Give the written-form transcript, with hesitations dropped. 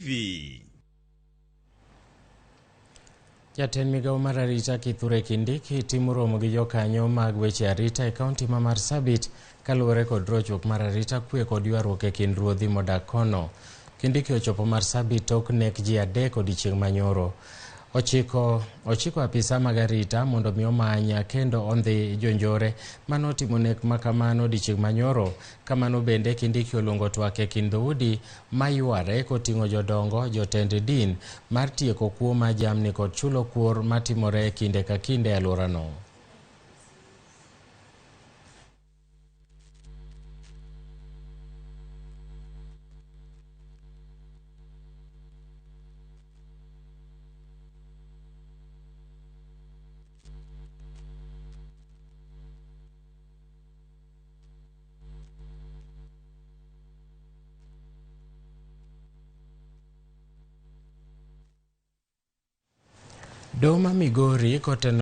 TV. Jatend migawo mar arita Kithure Kindiki timo romo gi jokanyo mag weche arita e kaunti ma Marsabit kaluwore kod rochruok mar arita kwe kod ywaruok e kind ruodhi modak kono. Kindiki ochopo Marsabit tok nek ji 3 odiechieng' manyoro. Ochiko apisa mag arita mondo mi omany kendo ondhi jonjore manotimo nek makamano odiechieng' manyoro. Kamano bende Kindiki oluongo twak e kind dhoudi mayware koting'o jodongo, jotend din mar tieko kuo mar jamni kod chulo kuor matimore kinde ka kinde e alworano. Doma Migori koteno